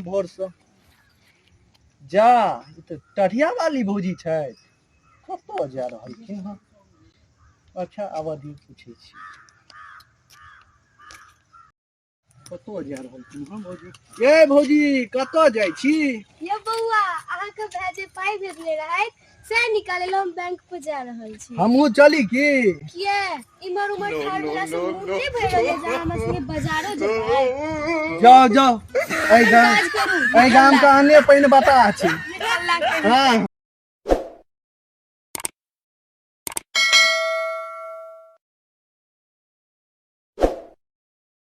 भोरसँ। जा, ई तऽ टढ़िया वाली भौजी छथि। कतऽ जा रहलखिन हँ? अच्छा, आबऽ दियौ, पूछै छी। कतऽ जा रहलखिन हँ भौजी? ए भौजी, कतऽ जाइ छी? ये बौआ, अहाँके भाय जे पाइ भेजने रहथि से निकाले लए हम बैंक पर जा रहल छी। हमहूँ चली की? किए, इम्हर उम्हर ठाढ़ भेला से मुँह नहि भरि रहल जे अहाँ हमरा संगे बाजारो जेबै? जाउ जाउ, एहि गाम काज करू। एहि गाम के आने पानि बता छै। निकालला के। हँ।